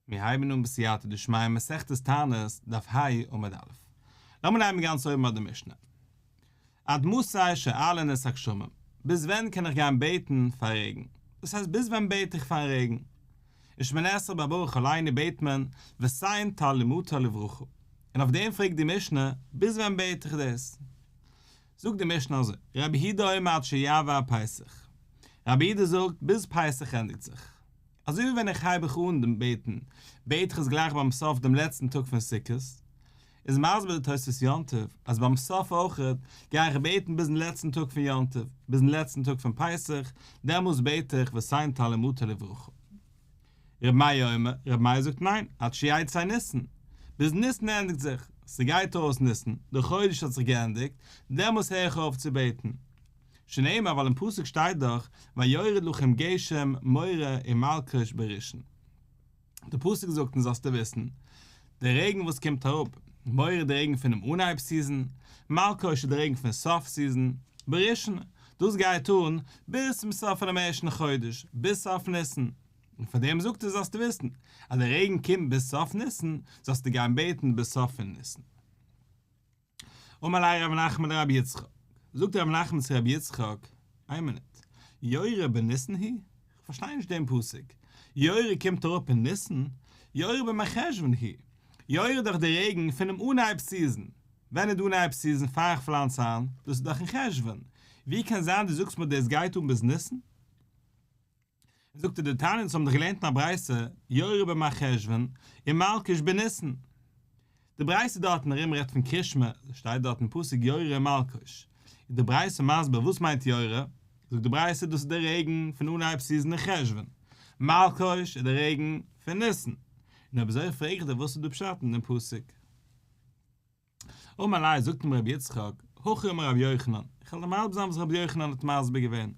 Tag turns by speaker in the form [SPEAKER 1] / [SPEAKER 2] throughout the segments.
[SPEAKER 1] מיר הייבן אן בסייעתא דשמיא מסכת תענית, דף ה עמוד א'. לאמיר הייבן גאנץ אויבן ביי די משנה. עד מתי שואלין את הגשמים, ביז ווען קען איך גיין בעטן פאר רעגן? דאס הייסט ביז ווען בעט איך פארן רעגן? אין שמונה עשרה ביי ברך עלינו בעט מען ותן טל ומטר לברכה, און אויף דעם פרעגט די משנה ביז ווען בעט איך דאס? זאגט די משנה אזוי, רבי יהודה אומר עד שיעבור הפסח, רבי יהודה זאגט ביז פסח ענדיגט זיך. אזוי ווי ווען איך הייב איך אן דעם בעטן, בעט איך עס גלייך ביים סוף דעם לעצטן טאג פון סוכות, איז מסביר די תוספות יום טוב אז ביים סוף אויכעט גיי איך בעטן ביזן לעצטן טאג פון יום טוב, ביזן לעצטן טאג פון פסח, דעמאלס בעט איך ותן טל ומטר לברכה. ר' מאיר אומר, ר' מאיר זאגט ניין, עד שיצא ניסן, ביז ניסן ענדיגט זיך, ס'גייט אויס ניסן, דער חודש האט זיך געענדיגט, דעמאלס הער איך אויף צו בעטן. שנאמר ווייל אין פסוק שטייט דאך ויורד לכם גשם מורה ומלקוש בראשון. די פסוק זאגט אונז זאלסטו וויסן, די רעגן וואס קומט אראפ, מורה איז די רעגן פונעם אנהייב season, מלקוש איז די רעגן פון סוף season, בראשון, דאס גייט אן ביז צום סוף פונעם ערשטן חודש, ביז סוף ניסן. און פאר דעם זאגט ער זאלסטו וויסן, אז די רעגן קומט ביז סוף ניסן, זאלסטו גיין בעטן ביז סוף פון ניסן. אמר ליה רב נחמן לרבי יצחק, זאגט רב נחמן צו רבי יצחק, איין מינוט, יורה בניסן הוא? איך פארשטיי נישט דעם פסוק, יורה קומט אראפ אין ניסן? יורה במרחשוון הוא? יורה איז דאך די רעגן פונעם אנהייב season, ווען איז די אנהייב season פאר איך פלאנץ איין? דאס איז דאך אין חשוון, ווי קען זיין דו זאגסט מיר דאס גייט אן ביז ניסן? זאגט ער דתניא אונז האבן דאך געלערנט אין א ברייתא יורה במרחשוון און מלקוש בניסן. די ברייתא דארטן ארום רעדט פון קרישמע, שטייט דארט אין פסוק יורה און מלקוש. איז די ברייתא מסביר וואס מיינט יורה, זאגט די ברייתא דאס איז די רעגן פון אנהייב season אין חשוון, מלקוש איז די רעגן פון ניסן. און אויב אזוי פרעג איך דיר וואס איז דא פשט אין דעם פסוק? אמר ליה, זאגט אים רבי יצחק, הכי אמר רבי יוחנן, איך וועל דיר מסביר זיין וואס רבי יוחנן האט מסביר געווען,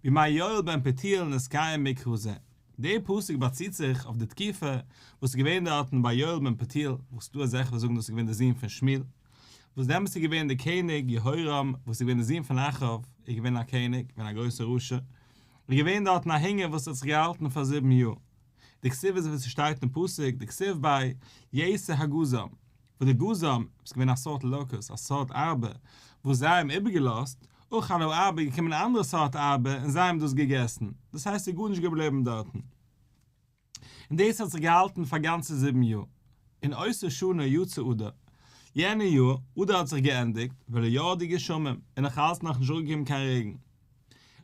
[SPEAKER 1] בימי יואל בן פותיאל נתקיים מקרא זה, דער פסוק באציט זיך אויף די תקופה וואס איז געווען דארטן ביי יואל בן פותיאל, וואס ס'דא אזעלכע וואס זאגן דאס איז געווען דער זון פון שמואל, וואס דעמאלטס איז געווען דער קעניג יהורם וואס איז געווען דער זון פון אחאב, איז געווען א קעניג, געווען א גרויסער רשע, איז געווען דארטן א הונגער וואס האט זיך געהאלטן פאר זיבן יאר, דכתיב איז ווי ס'שטייט אין פסוק, דכתיב ביה יתר הגזם, וואס די גזם איז געווען א סארט locust, א סארט ארבה, וואס זיי האבן איבערגעלאזט, אכל הארבה איז געקומען א אנדערע סארט ארבה און זיי האבן דאס געגעסן, דאס הייסט ס'איז גארנישט געבליבן דארטן. און דאס האט זיך געהאלטן פאר גאנצע זיבן יאר. און אותה שנה יצא אדר. יענע יאר, אדר האט זיך געענדיגט, ולא ירדו גשמים, און נאך אלץ נאכנישט אראפגעקומען קיין רעגן.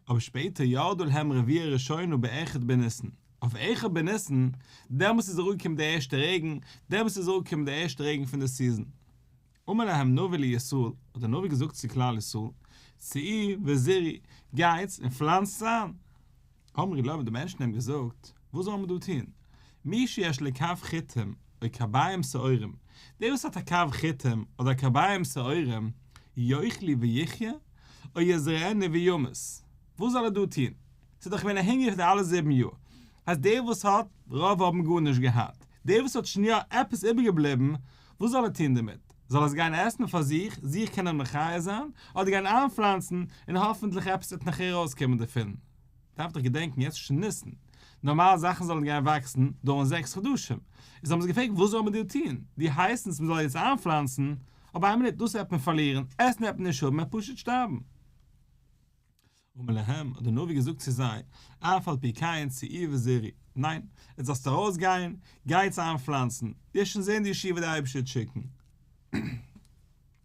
[SPEAKER 1] אבער שפעטער ירדה להם רביעה ראשונה באחד בניסן, אויף אחד בניסן, דעמאלס איז אראפגעקומען די ערשטע רעגן, דעמאלס איז אראפגעקומען די ערשטע רעגן פון די season. אמר להם נביא לישראל, האט דער נביא געזאגט צו כלל ישראל, צאו וזרעו, גייטס און פלאנצטס איין. אמרו לו, האבן די מענטשן אים געזאגט, וואס זאלן מיר דא טון? מי שיש לו קב חיטים או קביים שעורים, דער וואס האט א קב חיטים אדער קביים שעורים, יאכלו ויחיה, או יזרענו וימות, וואס זאל ער דא טון? ס'איז דאך געווען א הונגער פאר די אלע זיבן יאר, אז דער וואס האט, רוב האבן גארנישט געהאט, דער וואס האט שוין יא עפעס איבערגעבליבן, וואס זאל ער טון דערמיט? זאל ער עס גיין עסן פאר זיך, זיך קענען מחיה זיין, אדער גיין איינפלאנצן און האפנטליך עפעס וועט נאכהער ארויסקומען דערפון? דארף דאך געדענקן יעצט איז שוין ניסן, נארמאל זאכן זאלן גיין וואקסן דויערן זעקס חדשים, איז האבן זיי געפרעגט וואס זאל מען דא טון, דו הייסט אונז מען זאל יעצט איינפלאנצן, אבער איין מינוט דאס וועט מען פארלירן, עסן וועט מען נישט האבן, מען וועט פשוט שטארבן. אמר להם, האט דער נביא געזאגט צו זיי, אף על פי כן צאו וזרעו, ניין, יעצט זאלסטו ארויסגיין, גייטס איינפלאנצן, דו וועסט שוין זען די ישועה וואס דער אייבערשטער וועט שיקן.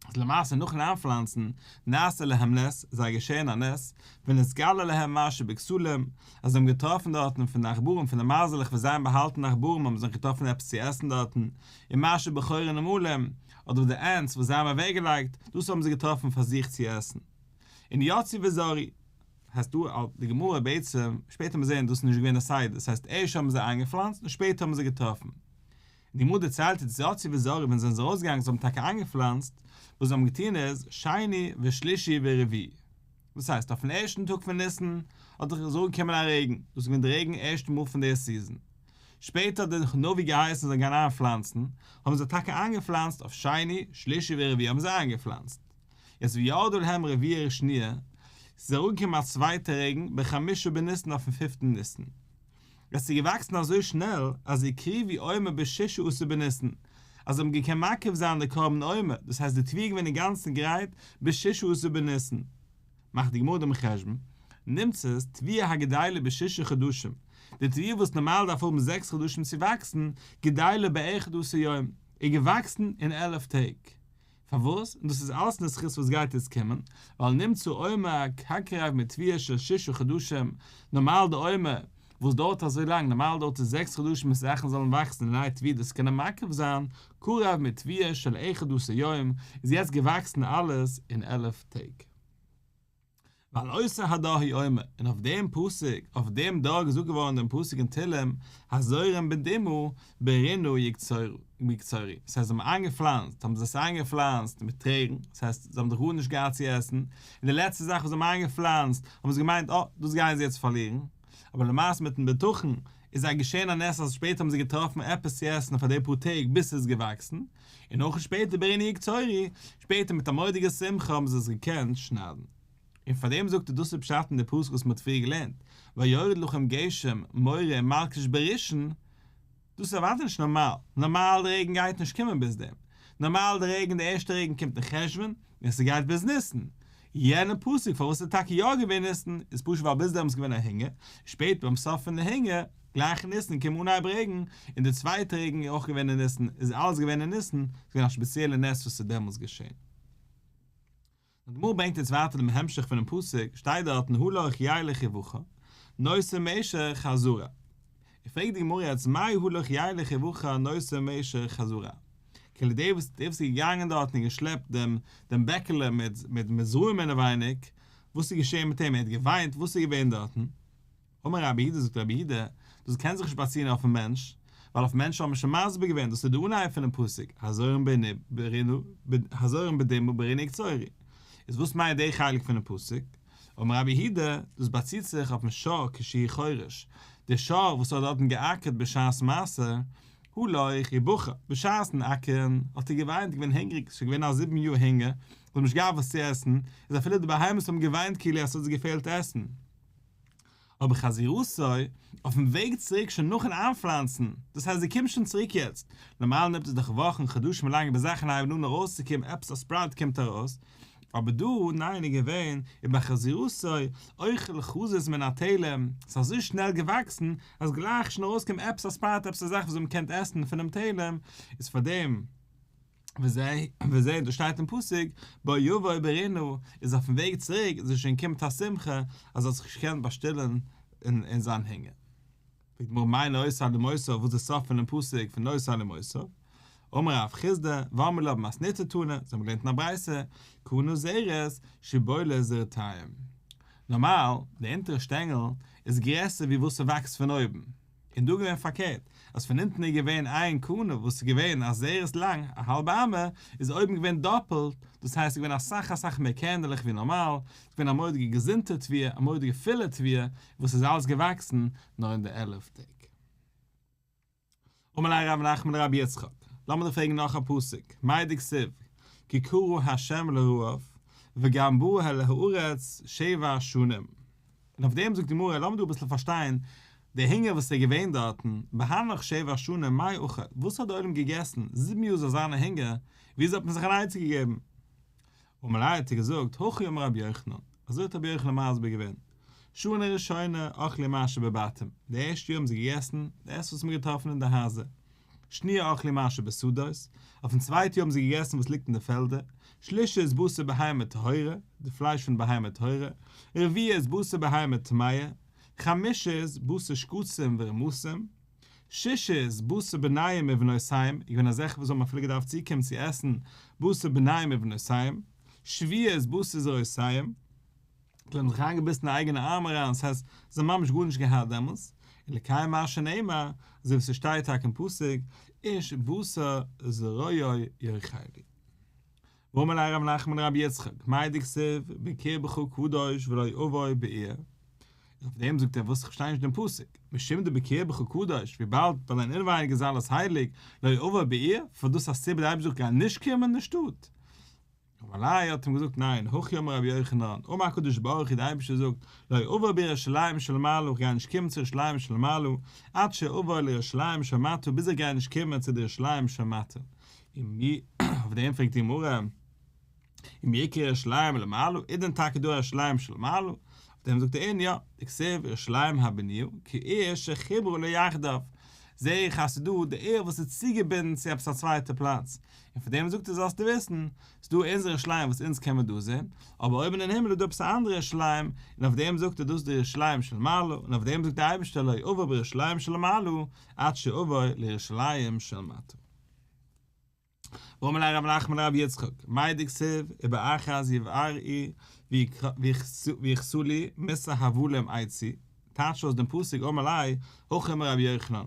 [SPEAKER 1] איז למעשה נאכן איינפלאנצן, נעשה להם נס, זיי געשען א נס, ונתגלה להם מה שבכתלים, אז זיי האבן געטראפן דארטן פון די עכברים פון די מייזעלעך וואס זיי האבן באהאלטן עכברים האבן זיי געטראפן עפעס צו עסן דארטן, און מה שבחורי נמלים, אדער די ants וואס זיי האבן אוועקגעלייגט, דאס האבן זיי געטראפן פאר זיך צו עסן. און יצאו וזרעו, הייסט דא האלט די גמרא בעצם, שפעטער וועט מען זען דאס איז נישט געווען די סדר, דאס הייסט ערשט האבן זיי איינגעפלאנצט און שפעטער האבן זיי געטראפן. די גמרא דערציילט איז יצאו וזרעו ווען זיי זענען ארויסגעגאנגען זיי האבן טאקע איינגעפלאנצט, וואס זיי האבן געטון איז, שני ושלישי ורביעי. דאס הייסט אויפן ערשטן טאג פון ניסן האט דאך איז אראפגעקומען א רעגן, דאס איז געווען די רעגן ערשטע מאל פון די season. שפעטער האט דער נביא געהייסן זיי זאלן גיין איינפלאנצן, האבן זיי טאקע איינגעפלאנצט אויף שני, שלישי ורביעי האבן זיי איינגעפלאנצט. יעצט וירדה להם רביעה שניה, ס'איז אראפגעקומען א צווייטע רעגן בחמישה בניסן אויפן פיפטן ניסן. עס איז געוואקסן אזוי שנעל אז הקריבו עומר בשישה עשר בניסן, אז זיי האבן געקענט מקריב זיין די קרבן עומר, דאס הייסט די תבואה איז געווען אינגאנצן גרייט בשישה עשר בניסן. מאכט די גמרא דעם חשבון, נמצאת תבואה הגדילה בשישה חדשים, די תבואה וואס נארמאל דארף האבן זעקס חדשים צו וואקסן, גדילה באחד עשר יום, איז געוואקסן אין 11 טעג. פארוואס? און דאס איז אלעס אין די זכות וואס גייט יעצט קומען, ווייל נמצא עומר הקרב מתבואה של שישה חדשים, נארמאל די עומר וואס דויערט אזוי לאנג, נארמאל דויערט עס זעקס חדשים ביז זאכן זאלן וואקסן און נייע תבואה דאס קענען מקריב זיין, קרב מתבואה של אחד עשר יום, איז יעצט געוואקסן אלעס אין 11 טעג. ועל אותו הדור הוא אומר, און אויף דעם פסוק, אויף דעם דור איז געזאגט געווארן דעם פסוק אין תהלים, הזורעים בדמעה ברינה יקצורו, דאס הייסט זיי האבן איינגעפלאנצט, האבן זיי עס איינגעפלאנצט מיט טרערן, דאס הייסט זיי האבן דאך גארנישט געהאט צו עסן, און די לעצטע זאך וואס זיי האבן איינגעפלאנצט, האבן זיי געמיינט, אה, דאס גייען זיי יעצט פארלירן, אבער למעשה מיטן בטחון איז זיי געשען א נס אז שפעטער האבן זיי געטראפן עפעס צו עסן פאר די פאר טעג ביז ס'איז געוואקסן, און אויך שפעטער ברינה יקצורו, שפעטער מיט א מורא'דיגע שמחה האבן זיי עס געקענט שניידן. און פאר דעם זאגט ער דאס איז פשט אין די פסוק וואס מ'האט פריער געלערנט, ויורד לכם גשם מורה ומלקוש בראשון, דאס איז אוודאי נישט נארמאל, נארמאל די רעגן גייט נישט קומען ביז דעם, נארמאל די רעגן די ערשטע רעגן קומט אין חשוון און ס'גייט ביז ניסן, יענע פסוק פארוואס ס'איז טאקע יא געווען ניסן איז פשוט ווייל ביז דעם איז געווען א הונגער, שפעטער ביים סוף פון די הונגער, גלייך אין ניסן קומט אנהייב רעגן, און די צווייטע רעגן איז אויך געווען אין ניסן, איז אלעס געווען אין ניסן, ס'איז געווען א שפעציעלע נס וואס איז דעמאלס געשען. די גמרא ברענגט יעצט ווייטער דעם המשך פונעם פסוק, שטייט דארטן הלוך ילך ובכה, נושא משך הזרע. און פרעגט די גמרא יעצט מאי הלוך ילך ובכה נושא משך הזרע? כאילו דער וואס דער וואס איז געגאנגען דארטן און געשלעפט דעם דעם בעקעלע מיט מיט מיט זרעים אינעווייניג, וואס איז געשען מיט אים? ער האט געוויינט? וואס איז געווען דארטן? אמר רבי יהודה זאגט רבי יהודה, דאס קען זיך נישט באציען אויפן מענטש, ווייל אויפן מענטש האט מען שוין מסביר געווען, דאס איז די אנהייב פונעם פסוק, הזורעים בדמעה ברינה יקצורו. איז וואס מיינט די חלק פונעם פסוק? אמר רבי יהודה, דאס באציט זיך אויפן שור כשהוא חורש, דער שור וואס האט דארטן געאקערט בשעת מעשה, הלוך ובכה, בשעת'ן אקערן האט ער געוויינט, געווען הונגעריג, ס'איז געווען א זיבן יאר הונגער, זיי האבן נישט געהאט וואס צו עסן, איז אפילו די בהמות האבן געוויינט כאילו עס האט זיי געפעלט עסן. אבער חזירתו, אויפן וועג צוריק שוין נאכן איינפלאנצן, דאס הייסט דו קומסט שוין צוריק יעצט, נארמאל נעמט עס דאך וואכן חדשים לאנג ביז זאכן הייבן אן ארויסצוקומען עפעס א sprout קומט ארויס, אבער דא, ניין איז געווען, ובחזירתו, אוכל חזית מן התלם, ס'איז אזוי שנעל געוואקסן, אז גלייך שוין ארויסגעקומען עפעס א sprout עפעס א זאך וואס מען קען עסן פונעם תלם, איז פארדעם. וזה, וזה, דאס שטייט אין פסוק, בוא יבוא ברינה, איז אויפן וועג צוריק איז ער שוין געקומען מיט א שמחה, אז ער האט זיך געקענט באשטילען אין זיין הונגער. פרעגט די גמרא מאי נושא אלומותיו, וואס איז די סוף פונעם פסוק פון נושא אלומותיו? אמר רב חסדא, ואמרי לה במתניתא תנא, זיי האבן געלערנט אין א ברייתא, קנה זרת, שיבולת זרעתיים. נארמאל, די אונטערע שטענגל איז גרעסער ווי וואס ס'וואקסט פון אויבן. און דא געווען פארקערט, אז פון אונטן איז געווען איין קנה וואס איז געווען א זרת לאנג, א האלבע אמה, איז אויבן געווען דאפעלט, דאס הייסט ס'איז געווען אסאך אסאך מער קערנדלעך ווי נארמאל, ס'איז געווען א מורא'דיגע געזונטע תבואה, א מורא'דיגע פולע תבואה, וואס איז אלעס געוואקסן נאר אין די 11 טעג. אמר ליה רב נחמן לרבי יצחק, לאמיר דיר פרעגן נאך א פסוק, מאי דכתיב, כי קרא ה' לרעב, וגם בא אל הארץ שבע שנים. און אויף דעם זאגט די גמרא, לאמיר דא אביסל פארשטיין די הונגער וואס איז געווען דארטן, בהנך שבע שנים מאי אכל, וואס האט די עולם געגעסן, זיבן יאר זאל זיין א הונגער, וויאזוי האט מען זיך אן עצה געגעבן? אמר ליה האט ער געזאגט, הכי אמר רבי יוחנן, אזוי האט רבי יוחנן מסביר געווען, שנה ראשונה אכלו מה שבבתים, די ערשטע יאר האבן זיי געגעסן די עסן וואס מען האט געטראפן אין די הייזער, שניה אכלו מה שבשדות, אויפן צווייטע יאר האבן זיי געגעסן וואס ליגט אין די פעלדער, שלישית בשר בהמה טהורה, די פלייש פון בהמה טהורה, רביעית בשר בהמה טמאה, חמישית בשר שקצים ורמשים, שישית בשר בניהם ובנותיהם, איז געווען אזעלכע וואס האבן אפילו געדארפט צוקומען צו עסן בשר בניהם ובנותיהם, שביעית בשר זרועותיהם, זיי האבן זיך אריינגעביסן אין אייגענע ארם אריין, ס'הייסט, זיי האבן ממש גארנישט געהאט דעמאלס, און לקיים מה שנאמר, אזוי ווי ס'שטייט טאקע אין פסוק, איש בשר זרועו יאכלו. ואמר ליה רב נחמן לרבי יצחק, מאי דכתיב בקרבך קדוש ולא אבוא בעיר, און אויף דעם זאגט ער וואס איך פארשטיי נישט דעם פסוק, משום דבקרבך קדוש, וויבאלד ביי דיין אינווייניג איז אלעס הייליג, לא אבוא בעיר, פאר דאס א סיבה די אייבערשטער זאגט גיי נישט קומען אין די שטאט. אמר ליה האט אים געזאגט ניין, הכי אמר רבי יוחנן, אמר הקדוש ברוך הוא די אייבערשטער זאגט, לא אבוא בירושלים של מעלה איך גיי נישט קומען צו ירושלים של מעלה, עד שאבוא לירושלים של מטה ביז איך גיי נישט קומען צו די ירושלים של מטה. ומי, אויף דעם פרעגט די גמרא, ומי איכא ירושלים למעלה, איז דען טאקע דא א ירושלים של מעלה? אויף דעם זאגט ער אין יא, דכתיב ירושלים הבנויה כעיר שחוברה לה יחדיו, זעה איך אז ס'איז דא די עיר וואס איז צוגעבינדן צו עפעס א צווייטע פלאץ, און פון דעם זאגט ער זאלסטו וויסן, ס'איז דא אונזער ירושלים וואס אונז קען מיר דא זען, אבער אויבן אין הימל איז דא עפעס א אנדערע ירושלים, און אויף דעם זאגט ער דאס איז די ירושלים של מעלה, און אויף דעם זאגט דער אייבערשטער לא אבוא בירושלים של מעלה עד שאבוא לירושלים של מטה. ואמר ליה רב נחמן לרב יצחק, מאי דכתיב ובאחת יבערו ויחסלו מוסר הבלים עץ הוא, טייטש אויס דעם פסוק אמר ליה, הכי אמר רבי יוחנן,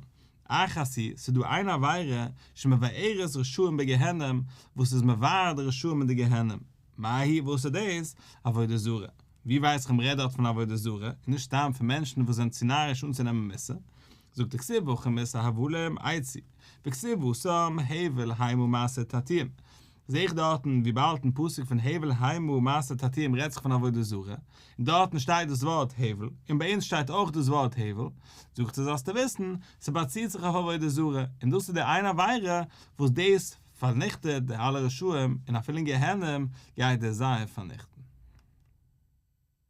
[SPEAKER 1] אחת היא, ס'איז דא איין עבירה שמבערת רשעים בגיהנום, וואס איז מבער די רשעים אין די גיהנום, מאי היא וואס איז דאס? עבודה זרה. ווי ווייס איך מ'רעדט דארט פון עבודה זרה, און נישט סתם פון מענטשן וואס זענען צו נאריש אנצונעמען מוסר? זאגט ער כתיב הכא מוסר הבלים עץ הוא, וכתיב התם הבל המה מעשה תעתועים. זעה איך דארטן וויבאלד אין פסוק פון הבל המה מעשה תעתועים רעדט זיך פון עבודה זרה, און דארטן שטייט דאס ווארט הבל, און ביי אונז שטייט אויך דאס ווארט הבל, זאגט ער זאלסטו וויסן, ס'באציט זיך אויף עבודה זרה, און דאס איז די איין עבירה וואס דאס פארניכטעט די אלע רשעים, און אפילו אין גיהנום גייט דאס זיי פארניכטן.